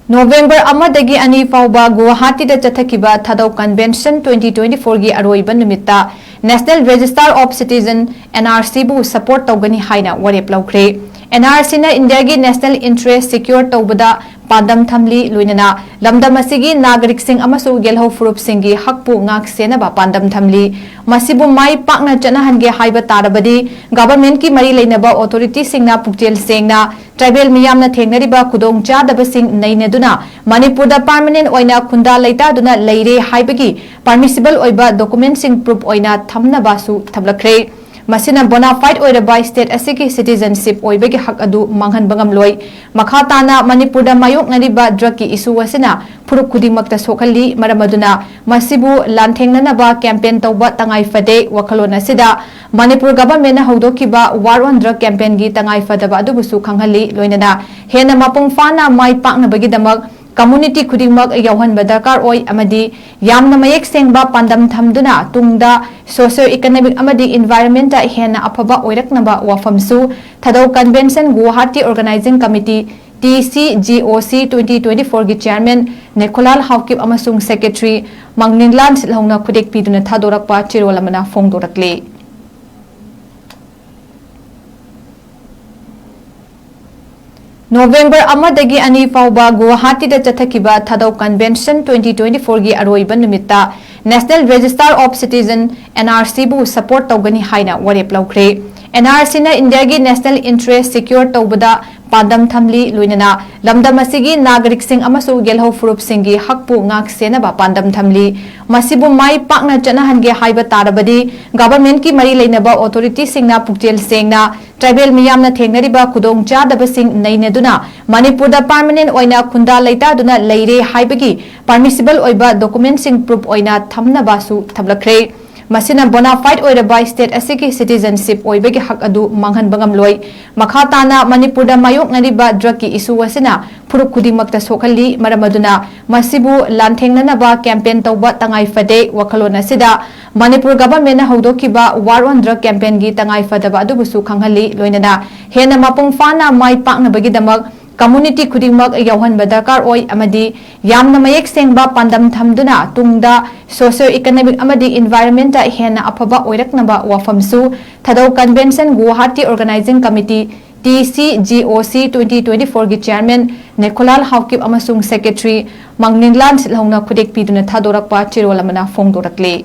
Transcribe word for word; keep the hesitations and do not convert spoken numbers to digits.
ꯅꯣꯚꯦꯝꯕꯔ ꯑꯃꯗꯒꯤ ꯑꯅꯤ ꯐꯥꯎꯕ ꯒꯨꯋꯥꯍꯥꯇꯤꯗ ꯆꯠꯊꯈꯤꯕ ꯊꯥꯗꯧ Convention twenty twenty-four ꯒꯤ ꯑꯔꯣꯏꯕ ꯅꯨꯃꯤꯠꯇ National Register of Citizen, N R C, ꯕꯨ support ꯇꯧꯒꯅꯤ ꯍꯥꯏꯅ ꯋꯥꯔꯦꯞ ꯂꯧꯈ꯭ꯔꯦ꯫ N R C ꯅ ꯏꯟꯗꯤꯌꯥꯒꯤ national interest secure ꯇꯧꯕꯗ ꯄꯥꯟꯗꯝ ꯊꯝꯂꯤ, ꯂꯣꯏꯅꯅ ꯂꯝꯗꯝ ꯑꯁꯤꯒꯤ ꯅꯥꯒꯔꯤꯛꯁꯤꯡ ꯑꯃꯁꯨꯡ ꯌꯦꯜꯍꯧ ꯐꯨꯔꯨꯞꯁꯤꯡꯒꯤ ꯍꯛꯄꯨ ꯉꯥꯛ ꯁꯦꯟꯅꯕ ꯄꯥꯟꯗꯝ ꯊꯝꯂꯤ꯫ ꯃꯁꯤꯕꯨ ꯃꯥꯏ ꯄꯥꯛꯅ ꯆꯠꯅꯍꯟꯒꯦ ꯍꯥꯏꯕ ꯇꯥꯔꯕꯗꯤ, government ꯀꯤ ꯃꯔꯤ ꯂꯩꯅꯕ authority ꯁꯤꯡꯅ ꯄꯨꯛꯆꯦꯜ ꯁꯦꯡꯅ tribal ꯃꯤꯌꯥꯝꯅ ꯊꯦꯡꯅꯔꯤꯕ ꯈꯨꯗꯣꯡꯆꯥꯗꯕꯁꯤꯡ ꯅꯩꯅꯗꯨꯅ ꯃꯅꯤꯄꯨꯔꯗ permanent ꯑꯣꯏꯅ ꯈꯨꯟꯗꯥ ꯂꯩꯇꯥꯗꯨꯅ ꯂꯩꯔꯦ ꯍꯥꯏꯕꯒꯤ permissible ꯑꯣꯏꯕ document ꯁꯤꯡ proof ꯑꯣꯏꯅ ꯊꯝꯅꯕꯁꯨ ꯊꯝꯂꯛꯈ꯭ꯔꯦ꯫ ꯃꯁꯤꯅ bona fide ꯑꯣꯏꯔꯕ state ꯑꯁꯤꯒꯤ citizenship ꯑꯣꯏꯕꯒꯤ ꯍꯛ ꯑꯗꯨ ꯃꯥꯡꯍꯟꯕ ꯉꯝꯂꯣꯏ꯫ ꯃꯈꯥ ꯇꯥꯅ ꯃꯅꯤꯄꯨꯔꯗ ꯃꯥꯌꯣꯛꯅꯔꯤꯕ drug ꯀꯤ issue ꯑꯁꯤꯅ ꯐꯨꯔꯨꯞ ꯈꯨꯗꯤꯡꯃꯛꯇ ꯁꯣꯛꯍꯜꯂꯤ꯫ ꯃꯔꯝ ꯑꯗꯨꯅ ꯃꯁꯤꯕꯨ ꯂꯥꯟꯊꯦꯡꯅꯅꯕ campaign ꯇꯧꯕ ꯇꯉꯥꯏ ꯐꯗꯦ꯫ ꯋꯥꯈꯜꯂꯣꯟ ꯑꯁꯤꯗ ꯃꯅꯤꯄꯨꯔ government ꯅ ꯍꯧꯗꯣꯛꯈꯤꯕ War on Drug campaign ꯒꯤ ꯇꯉꯥꯏ ꯐꯗꯕ ꯑꯗꯨꯕꯨꯁꯨ ꯈꯪꯍꯜꯂꯤ꯫ ꯂꯣꯏꯅꯅ ꯍꯦꯟꯅ ꯃꯄꯨꯡ ꯐꯥꯅ ꯃꯥꯏ ꯄꯥꯛꯅꯕꯒꯤꯗꯃꯛ community ꯈꯨꯗꯤꯡꯃꯛ ꯌꯥꯎꯍꯟꯕ ꯗꯔꯀꯥꯔ ꯑꯣꯏ ꯑꯃꯗꯤ ꯌꯥꯝꯅ ꯃꯌꯦꯛ ꯁꯦꯡꯕ ꯄꯥꯟꯗꯝ ꯊꯝꯗꯨꯅ ꯇꯨꯡꯗ socio economic ꯑꯃꯗꯤ environment ꯍꯦꯟꯅ ꯑꯐꯕ ꯑꯣꯏꯔꯛꯅꯕ ꯋꯥꯐꯝꯁꯨ ꯊꯥꯗꯧ Convention Guwahati Organizing Committee, T C G O C twenty twenty-four ꯒꯤ chairman ꯅꯦꯈꯣꯂꯥꯜ ꯍꯥꯎꯀꯤꯞ ꯑꯃꯁꯨꯡ secretary ꯃꯥꯡꯅꯤꯡꯂꯥꯟ ꯁꯤꯠꯍꯧꯅ ꯈꯨꯗꯦꯛ ꯄꯤꯗꯨꯅ ꯊꯥꯗꯣꯔꯛꯄ ꯆꯦꯔꯣꯜ ꯑꯃꯅ ꯐꯣꯡꯗꯣꯔꯛꯂꯤ꯫ ꯅꯣꯚꯦꯝꯕꯔ ꯑꯃꯗꯒꯤ ꯑꯅꯤ ꯐꯥꯎꯕ ꯒꯨꯋꯥꯍꯥꯇꯤꯗ ꯆꯠꯊꯈꯤꯕ ꯊꯥꯗꯧ Convention twenty twenty-four ꯒꯤ ꯑꯔꯣꯏꯕ ꯅꯨꯃꯤꯠꯇ National Register of Citizen, N R C, ꯕꯨ support ꯇꯧꯒꯅꯤ ꯍꯥꯏꯅ ꯋꯥꯔꯦꯞ ꯂꯧꯈ꯭ꯔꯦ꯫ N R C ꯅ ꯏꯟꯗꯤꯌꯥꯒꯤ national interest secure ꯇꯧꯕꯗ ꯄꯥꯟꯗꯝ ꯊꯝꯂꯤ, ꯂꯣꯏꯅꯅ ꯂꯝꯗꯝ ꯑꯁꯤꯒꯤ ꯅꯥꯒꯔꯤꯛꯁꯤꯡ ꯑꯃꯁꯨꯡ ꯌꯦꯜꯍꯧ ꯐꯨꯔꯨꯞꯁꯤꯡꯒꯤ ꯍꯛꯄꯨ ꯉꯥꯛ ꯁꯦꯟꯅꯕ ꯄꯥꯟꯗꯝ ꯊꯝꯂꯤ꯫ ꯃꯁꯤꯕꯨ ꯃꯥꯏ ꯄꯥꯛꯅ ꯆꯠꯅꯍꯟꯒꯦ ꯍꯥꯏꯕ ꯇꯥꯔꯕꯗꯤ, government ꯀꯤ ꯃꯔꯤ ꯂꯩꯅꯕ authority ꯁꯤꯡꯅ ꯄꯨꯛꯆꯦꯜ ꯁꯦꯡꯅ tribal ꯃꯤꯌꯥꯝꯅ ꯊꯦꯡꯅꯔꯤꯕ ꯈꯨꯗꯣꯡꯆꯥꯗꯕꯁꯤꯡ ꯅꯩꯅꯗꯨꯅ ꯃꯅꯤꯄꯨꯔꯗ permanent ꯑꯣꯏꯅ ꯈꯨꯟꯗꯥ ꯂꯩꯇꯥꯗꯨꯅ ꯂꯩꯔꯦ ꯍꯥꯏꯕꯒꯤ permissible ꯑꯣꯏꯕ document ꯁꯤꯡ proof ꯑꯣꯏꯅ ꯊꯝꯅꯕꯁꯨ ꯊꯝꯂꯛꯈ꯭ꯔꯦ꯫ ꯃꯁꯤꯅ bona fide ꯑꯣꯏꯔꯕ state ꯑꯁꯤꯒꯤ citizenship ꯑꯣꯏꯕꯒꯤ ꯍꯛ ꯑꯗꯨ ꯃꯥꯡꯍꯟꯕ ꯉꯝꯂꯣꯏ꯫ ꯃꯈꯥ ꯇꯥꯅ ꯃꯅꯤꯄꯨꯔꯗ ꯃꯥꯌꯣꯛꯅꯔꯤꯕ drug ꯀꯤ issue ꯑꯁꯤꯅ ꯐꯨꯔꯨꯞ ꯈꯨꯗꯤꯡꯃꯛꯇ ꯁꯣꯛꯍꯜꯂꯤ꯫ ꯃꯔꯝ ꯑꯗꯨꯅ ꯃꯁꯤꯕꯨ ꯂꯥꯟꯊꯦꯡꯅꯅꯕ campaign ꯇꯧꯕ ꯇꯉꯥꯏ ꯐꯗꯦ꯫ ꯋꯥꯈꯜꯂꯣꯟ ꯑꯁꯤꯗ ꯃꯅꯤꯄꯨꯔ government ꯅ ꯍꯧꯗꯣꯛꯈꯤꯕ War on Drug campaign ꯒꯤ ꯇꯉꯥꯏ ꯐꯗꯕ ꯑꯗꯨꯕꯨꯁꯨ ꯈꯪꯍꯜꯂꯤ꯫ ꯂꯣꯏꯅꯅ ꯍꯦꯟꯅ ꯃꯄꯨꯡ ꯐꯥꯅ ꯃꯥꯏ ꯄꯥꯛꯅꯕꯒꯤꯗꯃꯛ community ꯈꯨꯗꯤꯡꯃꯛ ꯌꯥꯎꯍꯟꯕ ꯗꯔꯀꯥꯔ ꯑꯣꯏ ꯑꯃꯗꯤ ꯌꯥꯝꯅ ꯃꯌꯦꯛ ꯁꯦꯡꯕ ꯄꯥꯟꯗꯝ ꯊꯝꯗꯨꯅ ꯇꯨꯡꯗ socio economic ꯑꯃꯗꯤ environment ꯍꯦꯟꯅ ꯑꯐꯕ ꯑꯣꯏꯔꯛꯅꯕ ꯋꯥꯐꯝꯁꯨ ꯊꯥꯗꯧ convention Guwahati organizing committee T C G O C twenty twenty-four ꯒꯤ chairman ꯅꯦꯈꯣꯂꯥꯜ ꯍꯥꯎꯀꯤꯞ ꯑꯃꯁꯨꯡ secretary ꯃꯥꯡꯅꯤꯟꯂꯥꯜ ꯁꯤꯠꯍꯧꯅ ꯈꯨꯗꯦꯛ ꯄꯤꯗꯨꯅ ꯊꯥꯗꯣꯔꯛꯄ ꯆꯦꯔꯣꯜ ꯑꯃꯅ ꯐꯣꯡꯗꯣꯔꯛꯂꯤ꯫